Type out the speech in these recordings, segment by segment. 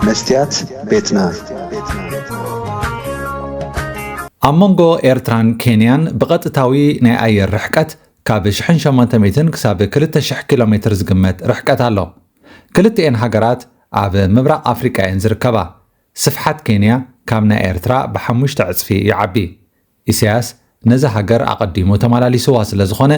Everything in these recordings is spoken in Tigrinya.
መስትያት ቤትና። ኣብ መንጎ ኤርትራን ኬንያን ብቐጥታዊ ናይ ኣየር ርሕቀት ካብ ሽሕን ሸሞንተ ሚእትን ክሳብ ክልተ ሽሕ ኪሎ ሜትር ዝግመት ርሕቀት ኣሎ። ክልቲኤን ሃገራት ኣብ ምብራቕ ኣፍሪቃ እየን ዝርከባ። ስፍሓት ኬንያ ካብ ናይ ኤርትራ ብሓሙሽተ ዕጽፊ ይዓቢ። ኢሳያስ ነዛ ሃገር ኣቐዲሙ ተመላሊስዋ ስለ ዝኾነ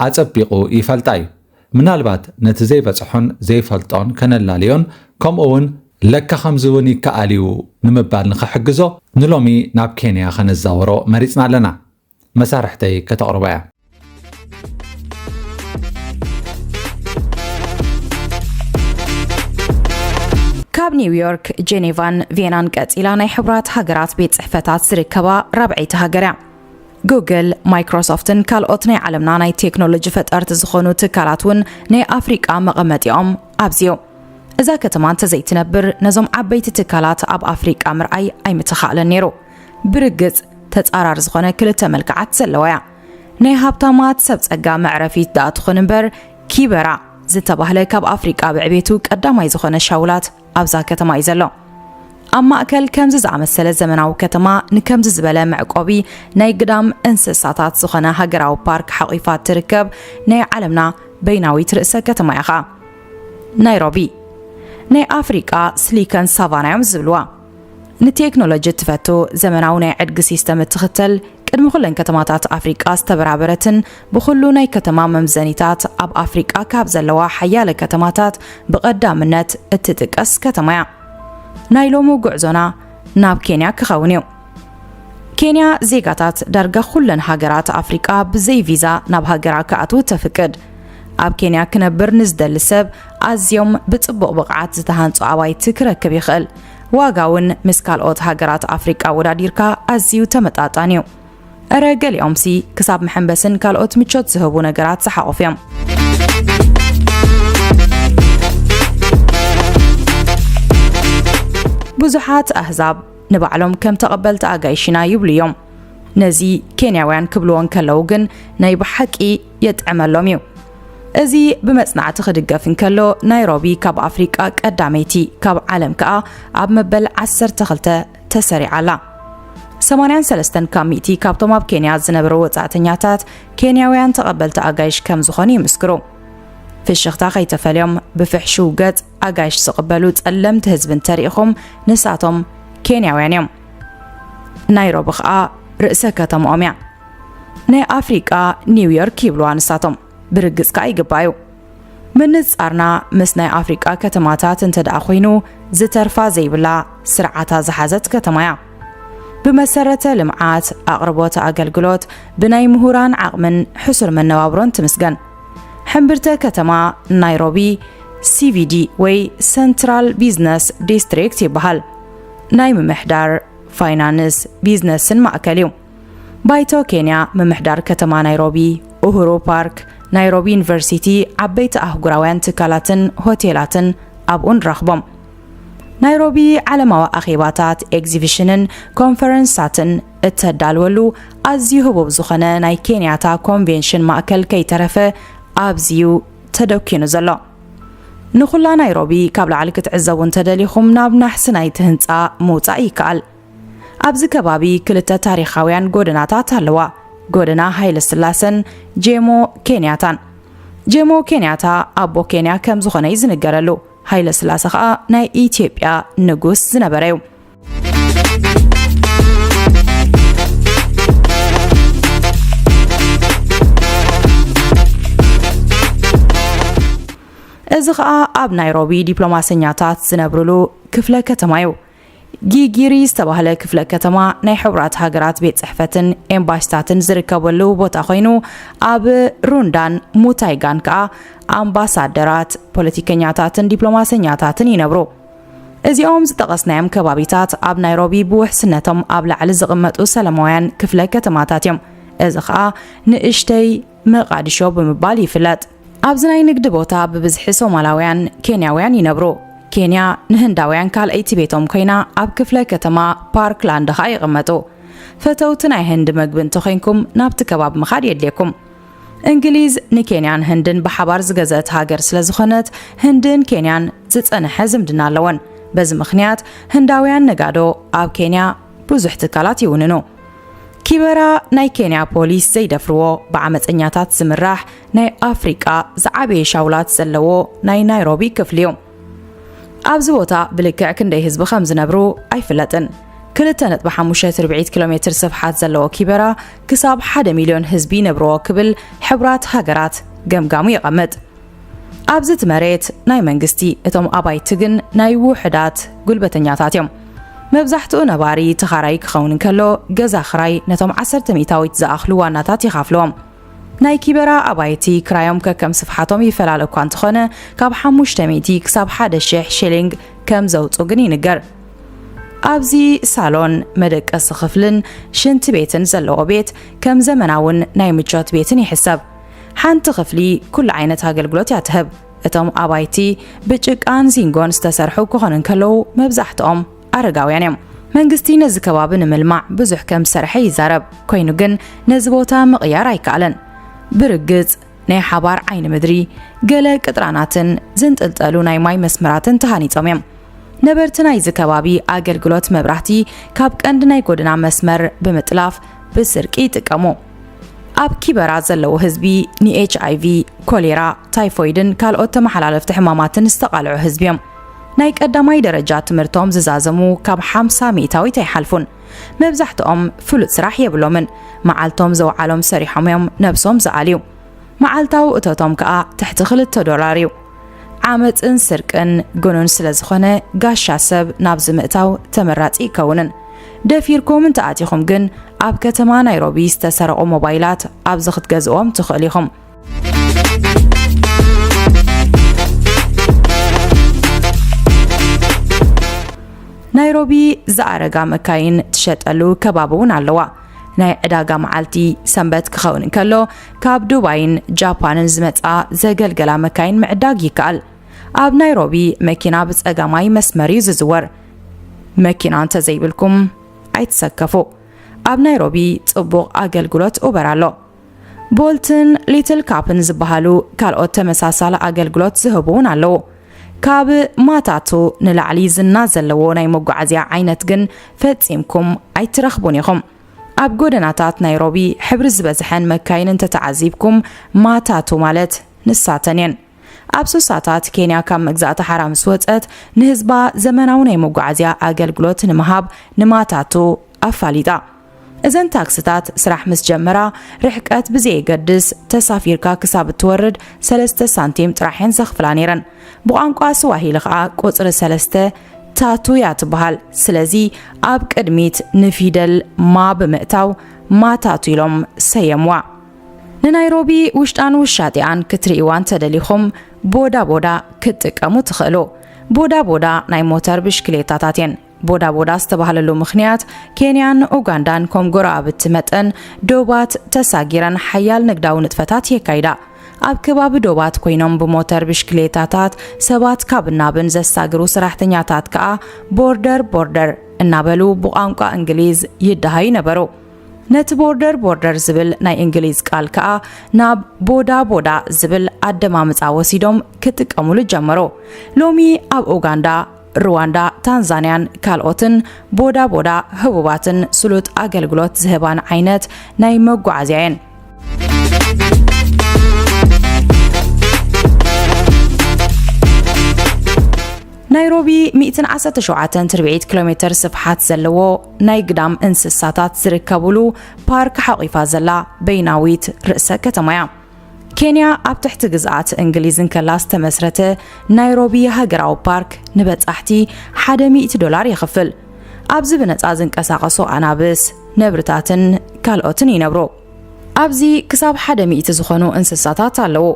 ኣጸቢቑ ይፈልጣ እዩ። ምናልባት ነቲ ዘይበጽሖን ዘይፈልጦን ከነላልዮን ከምኡ እውን ለካ ከምዚ እውን ይከኣል እዩ ንምባል ንኽሕግዞ ንሎሚ ናብ ኬንያ ከነዛወሮ መሪጽና ኣለና። መሳርሕተይ ከተቕርባ እያ። ካብ ኒውዮርክ፣ ጄኔቫን ቬናን ቀጺላ ናይ ሕቡራት ሃገራት ቤት ጽሕፈታት ዝርከባ ራብዐይቲ ሃገር እያ። ጉግል፣ ማይክሮሶፍትን ካልኦት ናይ ዓለምና ናይ ቴክኖሎጂ ፈጠርቲ ዝኾኑ ትካላት እውን ናይ ኣፍሪቃ መቐመጢኦም ኣብዚ እዩ። እዛ ከተማ እንተዘይትነብር ነዞም ዓበይቲ ትካላት ኣብ ኣፍሪቃ ምርኣይ ኣይምተኻእለን ነይሩ። ብርግጽ ተጻራሪ ዝኾነ ክልተ መልክዓት ዘለዋ እያ። ናይ ሃብታማት ሰብ ጸጋ መዕረፊት ደኣ ትኹን እምበር ኪበራ ዝተባህለ ካብ ኣፍሪቃ ብዕቤቱ ቀዳማይ ዝኾነ ሻውላት ኣብዛ ከተማ እዩ ዘሎ። ኣብ ማእከል ከምዚ ዝኣመሰለ ዘመናዊ ከተማ ንከምዚ ዝበለ መዕቆቢ ናይ ግዳም እንስሳታት ዝኾነ ሃገራዊ ፓርክ ሓቒፋ ትርከብ ናይ ዓለምና በይናዊት ርእሰ ከተማ እያ ኸኣ። ናይሮቢ ናይ ኣፍሪቃ ስሊከን ሳቫና እዮም ዝብልዋ። ንቴክኖሎጂ እትፈቱ፣ ዘመናዊ ናይ ዕድጊ ሲስተም እትኽተል፣ ቅድሚ ኩለን ከተማታት ኣፍሪቃ ዝተበራበረትን ብኹሉ ናይ ከተማ መምዘኒታት ኣብ ኣፍሪቃ ካብ ዘለዋ ሓያለ ከተማታት ብቐዳምነት እትጥቀስ ከተማ እያ። ናይ ሎሚ ጉዕዞና ናብ ኬንያ ክኸውን እዩ። ኬንያ ዜጋታት ዳርጋ ኩለን ሃገራት ኣፍሪቃ ብዘይ ቪዛ ናብ ሃገራ ክኣትዉ ተፍቅድ። ኣብ ኬንያ ክነብር ንዝደሊ ሰብ ኣዝዮም ብጽቡቕ ብቕዓት ዝተሃንጹ ኣባይቲ ክረክብ ይኽእል። ዋጋ እውን ምስ ካልኦት ሃገራት ኣፍሪቃ ኣወዳዲርካ ኣዝዩ ተመጣጣኒ እዩ። እረ ገሊኦምሲ ክሳብ መሐንበስን ካልኦት ምቾት ዝህቡ ነገራት ዝሓቑፍ እዮም። ብዙሓት ኣህዛብ ንባዕሎም ከም ተቐበልቲ ኣጋይሽ ኢና ይብሉ እዮም። ነዚ ኬንያውያን ክብልዎ እንከለዉ ግን ናይ ብሓቂ የጥዕመሎም እዩ። እዚ ብመጽናዕቲ ክድገፍ እንከሎ ናይሮቢ ካብ ኣፍሪቃ ቀዳመይቲ፣ ካብ ዓለም ከኣ ኣብ መበል ዓሰርተ ክልተ ተሰሪዓ ኣላ። ሰማንያን ሰለስተን ካብ ሚእቲ ካብቶም ኣብ ኬንያ ዝነበሩ ወጻእተኛታት ኬንያውያን ተቐበልቲ ኣጋይሽ ከም ዝኾኑ ይምስክሩ። ፍሽኽታ ከይተፈልዮም ብፍሕሹው ገጽ ኣጋይሽ ዝቕበሉ ጸለምቲ ህዝቢ እንተሪኢኹም ንሳቶም ኬንያውያን እዮም። ናይሮቢ ኸኣ ርእሰ ከተምኦም እያ። ናይ ኣፍሪቃ ኒውዮርክ ይብልዋ ንሳቶም። ብርግጽ ከኣ ይግባእ እዩ። ምንጻርና ምስ ናይ ኣፍሪቃ ከተማታት እንተ ደኣ ኮይኑ ዝተርፋ ዘይብላ ስርዓታ ዝሓዘት ከተማ እያ። ብመሰረተ ልምዓት፣ ኣቕርቦት ኣገልግሎት፣ ብናይ ምሁራን ዓቕምን ሕሱር መነባብሮን ትምስገን። ሕምብርተ ከተማ ናይሮቢ ሲቪዲ ወይ ሰንትራል ቢዝነስ ዲስትሪክት ይበሃል። ናይ ምምሕዳር፣ ፋይናንስ፣ ቢዝነስን ማእከል እዩ። ባይቶ ኬንያ ምምሕዳር ከተማ ናይሮቢ፣ ኡሁሩ ፓርክ፣ ናይሮቢ ዩኒቨርሲቲ፣ ዓበይቲ ኣህጉራውያን ትካላትን ሆቴላትን ኣብኡ ንረኽቦም። ናይሮቢ ዓለማዊ ኣኼባታት፣ ኤግዚቢሽንን ኮንፈረንሳትን እተዳልወሉ ኣዝዩ ህቡብ ዝኾነ ናይ ኬንያታ ኮንቬንሽን ማእከል ከይተረፈ ኣብዚዩ ተደኪኑ ዘሎ። ንኹላ ናይሮቢ ካብ ላዕሊ ክትዕዘቡ እንተደሊኹም ናብ ናሕሲ ናይቲ ህንጻ ምውጻእ ይከኣል። ኣብዚ ከባቢ ክልተ ታሪኻውያን ጎደናታት ኣለዋ፣ ጎደና ሃይለ ስላሰን ጄሞ ኬንያታን። ጄሞ ኬንያታ ኣቦ ኬንያ ከም ዝኾነ እዩ ዝንገረሉ። ሃይለ ስላሰ ኸኣ ናይ ኢትዮጵያ ንጉስ ዝነበረ እዩ። እዚ ኸኣ ኣብ ናይሮቢ ዲፕሎማሰኛታት ዝነብሩሉ ክፍለ ከተማ እዩ። ጊጊሪ ዝተባህለ ክፍለ ከተማ ናይ ሕቡራት ሃገራት ቤት ጽሕፈትን ኤምባሲታትን ዝርከበሉ ቦታ ኮይኑ፣ ኣብ ሩንዳን ሙታይጋን ከኣ ኣምባሳደራት፣ ፖለቲከኛታትን ዲፕሎማሰኛታትን ይነብሩ። እዚኦም ዝጠቐስናዮም ከባቢታት ኣብ ናይሮቢ ብውሕስነቶም ኣብ ላዕሊ ዝቕመጡ ሰላማውያን ክፍለ ከተማታት እዮም። እዚ ኸኣ ንእሽተይ መቓድሾ ብምባል ይፍለጥ። ኣብዚ ናይ ንግዲ ቦታ ብብዝሒ ሶማላውያን፣ ኬንያውያን ይነብሩ። ኬንያ ንህንዳውያን ካልኣይቲ ቤቶም ኮይና ኣብ ክፍለ ከተማ ፓርክላንድ ኸኣ ይቕመጡ። ፈተውቲ ናይ ህንዲ መግቢ እንተኾይንኩም ናብቲ ከባቢ ምኻድ የድልየኩም። እንግሊዝ ንኬንያን ህንድን ብሓባር ዝገዘአት ሃገር ስለ ዝኾነት ህንድን ኬንያን ዝጸንሐ ዝምድና ኣለወን። በዚ ምኽንያት ህንዳውያን ነጋዶ ኣብ ኬንያ ብዙሕ ትካላት ይውንኑ። ኪበራ ናይ ኬንያ ፖሊስ ዘይደፍርዎ ብዓመፀኛታት ዝምራሕ ናይ ኣፍሪቃ ዝዓበየ ሻውላት ዘለዎ ናይ ናይሮቢ ክፍሊ እዩ። ኣብዚ ቦታ ብልክዕ ክንደይ ህዝቢ ከም ዝነብሩ ኣይፍለጥን። ክልተ ነጥቢ ሓሙሽተ ትርብዒት ኪሎ ሜትር ስፍሓት ዘለዎ ኪበራ ክሳብ ሓደ ሚልዮን ህዝቢ ይነብርዎ ክብል ሕቡራት ሃገራት ገምጋሙ የቐምጥ። ኣብዚ እቲ መሬት ናይ መንግስቲ፣ እቶም ኣባይቲ ግን ናይ ውሑዳት ጉልበተኛታት እዮም። መብዛሕትኡ ነባሪ ተኻራይ ክኸውን እንከሎ፣ ገዛ ክራይ ነቶም ዓሰርተ ሚእታዊት ዝኣኽሉ ዋናታት ይኻፍልዎም። ናይ ኪበራ ኣባይቲ ክራዮም ከከም ስፍሓቶም ይፈላለ እኳ እንተኾነ፣ ካብ ሓሙሽተ ሚእቲ ክሳብ ሓደ ሺሕ ሺሊንግ ከም ዘውፁ ግን ይንገር። ኣብዚ ሳሎን፣ መደቀሲ ክፍልን ሽንቲ ቤትን ዘለዎ ቤት ከም ዘመናውን ናይ ምቾት ቤትን ይሕሰብ። ሓንቲ ክፍሊ ኩሉ ዓይነት ኣገልግሎት እያ ትህብ። እቶም ኣባይቲ ብጭቃን ዚንጎን ዝተሰርሑ ክኾኑ እንከለዉ፣ መብዛሕትኦም ኣረጋውያን እዮም። መንግስቲ ነዚ ከባቢ ንምልማዕ ብዙሕ ከም ዝሰርሐ ይዛረብ። ኮይኑ ግን ነዚ ቦታ ምቕያር ኣይከኣለን። ብርግጽ ናይ ሓባር ዓይኒ ምድሪ፣ ገለ ቅጥራናትን ዝንጥልጠሉ ናይ ማይ መስመራትን ተሃኒጾም እዮም። ነበርቲ ናይዚ ከባቢ ኣገልግሎት መብራህቲ ካብ ቀንዲ ናይ ጎደና መስመር ብምጥላፍ ብስርቂ ይጥቀሙ። ኣብ ኪበራ ዘለዉ ህዝቢ ንኤች ኣይ ቪ፣ ኮሌራ፣ ታይፎይድን ካልኦት ተመሓላለፍቲ ሕማማትን ዝተቓልዑ ህዝቢ እዮም። ናይ ቀዳማይ ደረጃ ትምህርቶም ዝዛዘሙ ካብ ሓምሳ ሚእታዊት ኣይሓልፉን። መብዛሕትኦም ፍሉጥ ስራሕ የብሎምን። መዓልቶም ዘውዓሎም ሰሪሖም እዮም ነብሶም ዝኣልዩ። መዓልታዊ እቶቶም ከኣ ትሕቲ ክልተ ዶላር እዩ። ዓመጽን ስርቅን ግኑን ስለ ዝኾነ፣ ጋሻ ሰብ ናብዚ ምእታው ተመራጺ ይከውንን። ደፊርኩም እንተኣቲኹም ግን፣ ኣብ ከተማ ናይሮቢ ዝተሰረቑ ሞባይላት ኣብዚ ክትገዝእዎም ትኽእሉ ኢኹም። ናይሮቢ ዝኣረጋ መካይን ትሸጠሉ ከባቢ እውን ኣለዋ። ናይ ዕዳጋ መዓልቲ ሰንበት ክኸውን እንከሎ፣ ካብ ዱባይን ጃፓንን ዝመጻ ዘገልገላ መካይን ምዕዳግ ይከኣል። ኣብ ናይሮቢ መኪና ብጸጋማይ መስመር እዩ ዝዝወር። መኪና እንተዘይብልኩም ኣይትሰከፉ። ኣብ ናይሮቢ ጽቡቕ ኣገልግሎት ኡበር ኣሎ። ቦልትን ሊትል ካፕን ዝበሃሉ ካልኦት ተመሳሳሊ ኣገልግሎት ዝህቡ እውን ኣለዉ። ካብ ማታቱ ንላዕሊ ዝና ዘለዎ ናይ መጓዓዝያ ዓይነት ግን ፈጺምኩም ኣይትረኽቡን ኢኹም። ኣብ ጎደናታት ናይሮቢ ሕብሪ ዝበዝሐን መካይን እንተተዓዚብኩም፣ ማታቱ ማለት ንሳተን እየን። ኣብ ሱሳታት፣ ኬንያ ካብ መግዛእቲ ሓራ ምስ ወጸት፣ ንህዝባ ዘመናዊ ናይ መጓዓዝያ ኣገልግሎት ንምሃብ ንማታቱ ኣፋሊጣ። እዘን ታክስታት ስራሕ ምስ ጀመራ፣ ርሕቀት ብዘየገድስ፣ ተሳፊርካ ክሳብ እትወርድ ሰለስተ ሳንቲም ጥራሕ እየን ዘኽፍላ ነይረን። ብቋንቋ ስዋሂሊ ኸኣ ቁጽሪ ሰለስተ ታቱ እያ ትበሃል። ስለዚ ኣብ ቅድሚት ንፊደል ማ ብምእታው ማታቱ ኢሎም ሰየምዋ። ንናይሮቢ ውሽጣን ውሻጢኣን ክትርእይዋ እንተደሊኹም፣ ቦዳ ቦዳ ክትጥቀሙ ትኽእሉ። ቦዳ ቦዳ ናይ ሞተር ብሽክሌታታት እየን። ቦዳ ቦዳ ዝተባህለሉ ምኽንያት፣ ኬንያን ኡጋንዳን ከም ጎረባብቲ መጠን፣ ዶባት ተሳጊረን ሓያል ንግዳዊ ንጥፈታት የካይዳ። ኣብ ከባቢ ዶባት ኮይኖም ብሞተር ብሽክሌታታት ሰባት ካብን ናብን ዘሳግሩ ሰራሕተኛታት ከኣ ቦርደር ቦርደር እናበሉ ብቋንቋ እንግሊዝ ይደሃዩ ነበሩ። ነቲ ቦርደር ቦርደር ዝብል ናይ እንግሊዝ ቃል ከኣ ናብ ቦዳ ቦዳ ዝብል ኣደማምጻ ወሲዶም ክጥቀሙሉ ጀመሩ። ሎሚ ኣብ ኡጋንዳ፣ ሩዋንዳ፣ ታንዛንያን ካልኦትን ቦዳ ቦዳ ህቡባትን ስሉጥ ኣገልግሎት ዝህባን ዓይነት ናይ መጓዓዝያ እየን። ናይሮቢ ሚእትን ዓሰርተ ሸውዓተን ትርብዒት ኪሎ ሜትር ስፍሓት ዘለዎ ናይ ግዳም እንስሳታት ዝርከቡሉ ፓርክ ሓቒፋ ዘላ በይናዊት ርእሰ ከተማ እያ። ኬንያ ኣብ ትሕቲ ግዝኣት እንግሊዝ እንከላ ዝተመስረተ ናይሮቢ ሃገራዊ ፓርክ ንበጻሕቲ ሓደ ሚእቲ ዶላር የኽፍል። ኣብዚ ብነጻ ዝንቀሳቐሱ ኣናብስ፣ ነብርታትን ካልኦትን ይነብሩ። ኣብዚ ክሳብ ሓደ ሚእቲ ዝኾኑ እንስሳታት ኣለዉ።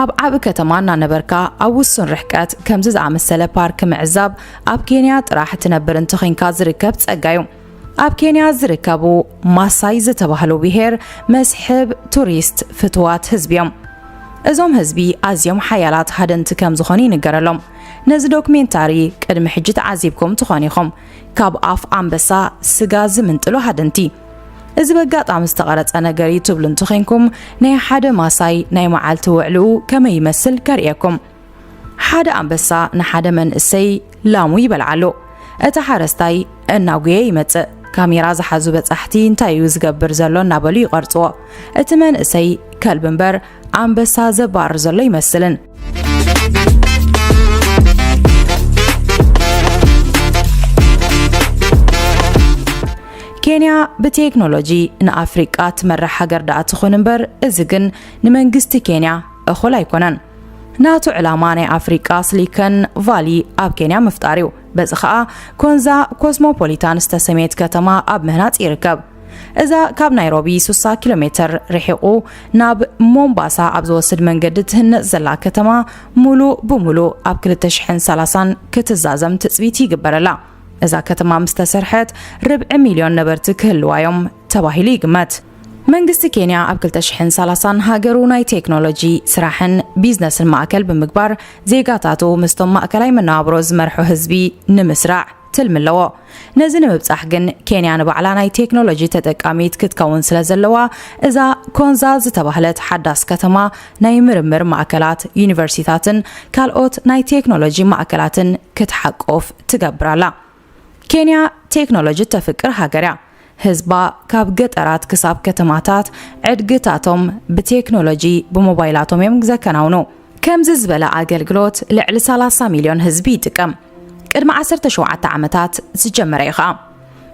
ኣብ ዓቢ ከተማ እናነበርካ ኣብ ውሱን ርሕቀት ከምዚ ዝኣመሰለ ፓርክ ምዕዛብ ኣብ ኬንያ ጥራሕ ትነብር እንተኾይንካ ዝርከብ ጸጋ እዩ። ኣብ ኬንያ ዝርከቡ ማሳይ ዝተባህሉ ብሄር መስሕብ ቱሪስት ፍትዋት ህዝቢ እዮም። እዞም ህዝቢ ኣዝዮም ሓያላት ሃደንቲ ከም ዝኾኑ ይንገረሎም። ነዚ ዶክሜንታሪ ቅድሚ ሕጂ ተዓዚብኩም ትኾኑ ኢኹም። ካብ ኣፍ ኣንበሳ ስጋ ዝምንጥሉ ሃደንቲ። እዚ በጋጣሚ ዝተቐረጸ ነገር እዩ ትብሉ እንተኾይንኩም፣ ናይ ሓደ ማሳይ ናይ መዓልቲ ውዕልኡ ከመይ ይመስል ከርእየኩም። ሓደ ኣንበሳ ንሓደ መንእሰይ ላሙ ይበልዓሉ። እቲ ሓረስታይ እናጉየ ይመጽእ። ካሜራ ዝሓዙ በጻሕቲ እንታይ እዩ ዝገብር ዘሎ እናበሉ ይቐርጽዎ። እቲ መንእሰይ ከልቢ እምበር ኣንበሳ ዘባርር ዘሎ ይመስልን። ኬንያ ብቴክኖሎጂ ንኣፍሪቃ ትመርሕ ሃገር ደኣ ትኹን እምበር፣ እዚ ግን ንመንግስቲ ኬንያ እኹል ኣይኮነን። ናቱ ዕላማ ናይ ኣፍሪቃ ስሊከን ቫሊ ኣብ ኬንያ ምፍጣር እዩ። በዚ ኸኣ ኮንዛ ኮስሞፖሊታን ዝተሰመየት ከተማ ኣብ ምህናጽ ይርከብ። እዛ ካብ ናይሮቢ ሱሳ ኪሎ ሜትር ርሒቑ ናብ ሞምባሳ ኣብ ዝወስድ መንገዲ ትህነጽ ዘላ ከተማ፣ ሙሉ ብሙሉ ኣብ ክልተ ሽሕን ሰላሳን ክትዛዘም ትጽቢት ይግበረላ። እዛ ከተማ ምስ ተሰርሐት፣ ርብዒ ሚልዮን ነበርቲ ክህልዋ እዮም ተባሂሉ ይግመት። መንግስቲ ኬንያ ኣብ ክልተ ሽሕን ሰላሳን ሃገሩ ናይ ቴክኖሎጂ ስራሕን ቢዝነስን ማእከል ብምግባር፣ ዜጋታቱ ምስቶም ማእከላይ መነባብሮ ዝመርሑ ህዝቢ ንምስራዕ ትልሚ ኣለዎ። ነዚ ንምብጻሕ ግን፣ ኬንያ ንባዕላ ናይ ቴክኖሎጂ ተጠቃሚት ክትከውን ስለ ዘለዋ፣ እዛ ኮንዛ ዝተባህለት ሓዳስ ከተማ ናይ ምርምር ማእከላት፣ ዩኒቨርሲታትን ካልኦት ናይ ቴክኖሎጂ ማእከላትን ክትሓቁፍ ትገብር ኣላ። ኬንያ ቴክኖሎጂ ተፍቅር ሃገር እያ። ህዝባ ካብ ገጠራት ክሳብ ከተማታት ዕድግታቶም ብቴክኖሎጂ ብሞባይላቶም እዮም ዘከናውኑ። ከምዚ ዝበለ ኣገልግሎት ልዕሊ ሰላሳ ሚልዮን ህዝቢ ይጥቀም። ቅድሚ ዓሰርተ ሸውዓተ ዓመታት ዝጀመረ እዩ ኸኣ።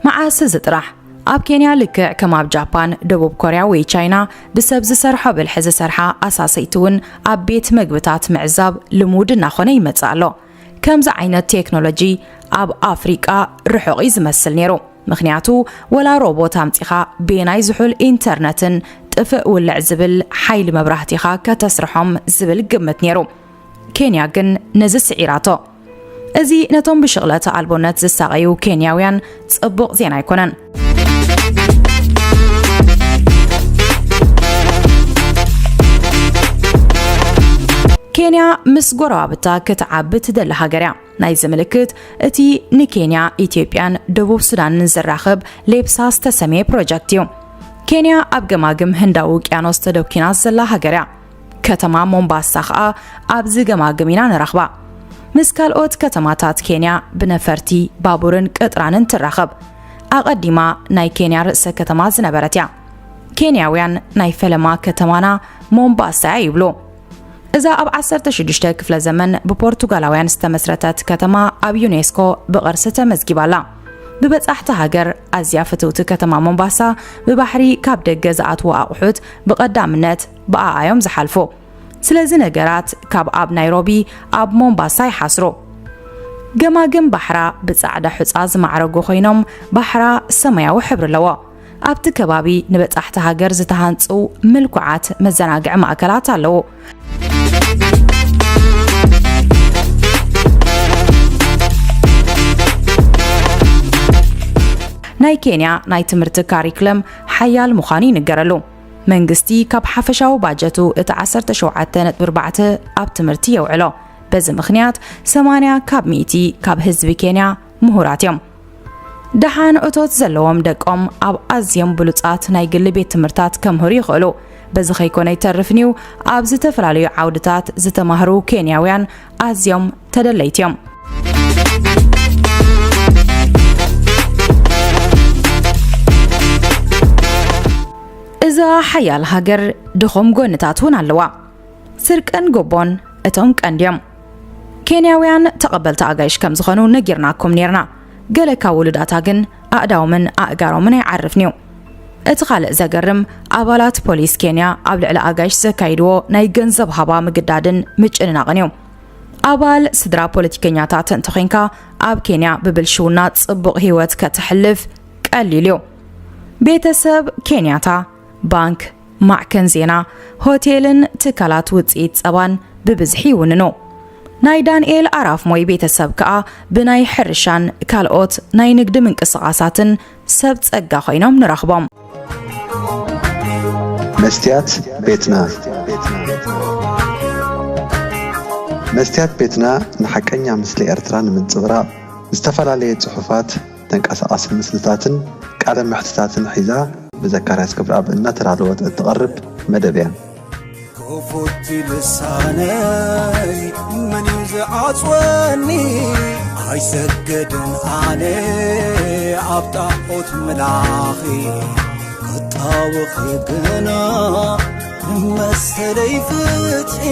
መዓስ እዚ ጥራሕ? ኣብ ኬንያ ልክዕ ከም ኣብ ጃፓን፣ ደቡብ ኮርያ ወይ ቻይና ብሰብ ዝሰርሖ ብልሒ ዝሰርሓ ኣሳሰይቲ እውን ኣብ ቤት መግብታት ምዕዛብ ልሙድ እናኾነ ይመጽእ ኣሎ። ከምዚ ዓይነት ቴክኖሎጂ ኣብ ኣፍሪቃ ርሑቕ እዩ ዝመስል ነይሩ። ምኽንያቱ፣ ወላ ሮቦት ኣምጺኻ ቤናይ ዝሑል ኢንተርነትን ጥፍእ ውልዕ ዝብል ሓይሊ መብራህቲኻ ከተስርሖም ዝብል ግምት ነይሩ። ኬንያ ግን ነዚ ስዒራቶ። እዚ ነቶም ብሽቕለታ ኣልቦነት ዝሳቐዩ ኬንያውያን ጽቡቕ ዜና ኣይኮነን። ኬንያ ምስ ጎረባብታ ክትዓቢ ትደሊ ሃገር እያ። ናይዚ ምልክት እቲ ንኬንያ፣ ኢትዮጵያን ደቡብ ሱዳንን ዘራኽብ ሌፕሳ ዝተሰምየ ፕሮጀክት እዩ። ኬንያ ኣብ ገማግም ህንዳዊ ውቅያኖስ ተደኪና ዘላ ሃገር እያ። ከተማ ሞምባሳ ኸኣ ኣብዚ ገማግም ኢና ንረኽባ። ምስ ካልኦት ከተማታት ኬንያ ብነፈርቲ፣ ባቡርን ቅጥራንን ትራኸብ። ኣቐዲማ ናይ ኬንያ ርእሰ ከተማ ዝነበረት እያ። ኬንያውያን ናይ ፈለማ ከተማና ሞምባሳ እያ ይብሉ። እዛ ኣብ ዓሰርተ ሽዱሽተ ክፍለ ዘመን ብፖርቱጋላውያን ዝተመስረተት ከተማ ኣብ ዩኔስኮ ብቕርሲ ተመዝጊባ ኣላ። ብበጻሕቲ ሃገር ኣዝያ ፍትውቲ ከተማ ሞምባሳ፣ ብባሕሪ ካብ ደገ ዝኣትዉ ኣቑሑት ብቐዳምነት ብኣኣ እዮም ዝሓልፉ። ስለዚ ነገራት ካብ ኣብ ናይሮቢ ኣብ ሞምባሳ ይሓስሩ። ገማግም ባሕራ ብጻዕዳ ሑጻ ዝማዕረጉ ኮይኖም፣ ባሕራ ሰማያዊ ሕብሪ ኣለዎ። ኣብቲ ከባቢ ንበጻሕቲ ሃገር ዝተሃንጹ ምልኩዓት መዘናግዒ ማእከላት ኣለዉ። ናይ ኬንያ ናይ ትምህርቲ ካሪክለም ሓያል ምዃኑ ይንገረሉ። መንግስቲ ካብ ሓፈሻዊ ባጀቱ እቲ ዓሰርተ ሸውዓተ ነጥቢ ኣርባዕተ ኣብ ትምህርቲ የውዕሎ። በዚ ምኽንያት፣ ሰማንያ ካብ ሚእቲ ካብ ህዝቢ ኬንያ ምሁራት እዮም። ደሓን እቶት ዘለዎም ደቆም ኣብ ኣዝዮም ብሉጻት ናይ ግሊ ቤት ትምህርታት ከምህሩ ይኽእሉ። በዚ ከይኮነ ይተርፍን'ዩ፣ ኣብ ዝተፈላለዩ ዓውድታት ዝተማህሩ ኬንያውያን ኣዝዮም ተደለይቲ እዮም። እዛ ሓያል ሃገር ድኹም ጎንታት እውን ኣለዋ። ስርቅን ጎቦን እቶም ቀንድዮም። ኬንያውያን ተቐበልቲ ኣጋይሽ ከም ዝኾኑ ነጊርናኩም ኔርና። ገለ ካብ ውሉዳታ ግን ኣእዳዎምን ኣእጋሮምን ኣይዓርፍን'ዩ። እቲ ካልእ ዘገርም፣ ኣባላት ፖሊስ ኬንያ ኣብ ልዕሊ ኣጋይሽ ዘካይድዎ ናይ ገንዘብ ሃባ ምግዳድን ምጭንናቕን እዩ። ኣባል ስድራ ፖለቲከኛታት እንተኾይንካ፣ ኣብ ኬንያ ብብልሽውና ጽቡቕ ህይወት ከተሕልፍ ቀሊል እዩ። ቤተሰብ ኬንያታ፣ ባንክ፣ ማዕከን ዜና፣ ሆቴልን ትካላት ውጽኢት ጸባን ብብዝሒ ይውንኑ። ናይ ዳንኤል ኣራፍ ሞይ ቤተሰብ ከኣ ብናይ ሕርሻን ካልኦት ናይ ንግዲ ምንቅስቓሳትን ሰብ ጸጋ ኮይኖም ንረኽቦም። መስትያት ቤትና። መስትያት ቤትና ንሓቀኛ ምስሊ ኤርትራ ንምንጽብራቕ ዝተፈላለየ ጽሑፋት፣ ተንቀሳቓሲ ምስልታትን ቃለ መሕትታትን ሒዛ ብዘካርያስ ክብረኣብ እናተዳለወት እትቐርብ መደብ እያ። ክፉት ልሳነይ መን እዩ ዝዓጽወኒ? ኣይሰግድን ኣነ ኣብ ጣዖት ምላኺ፣ ክጣወኺ ግና መሰለይ ፍትሒ።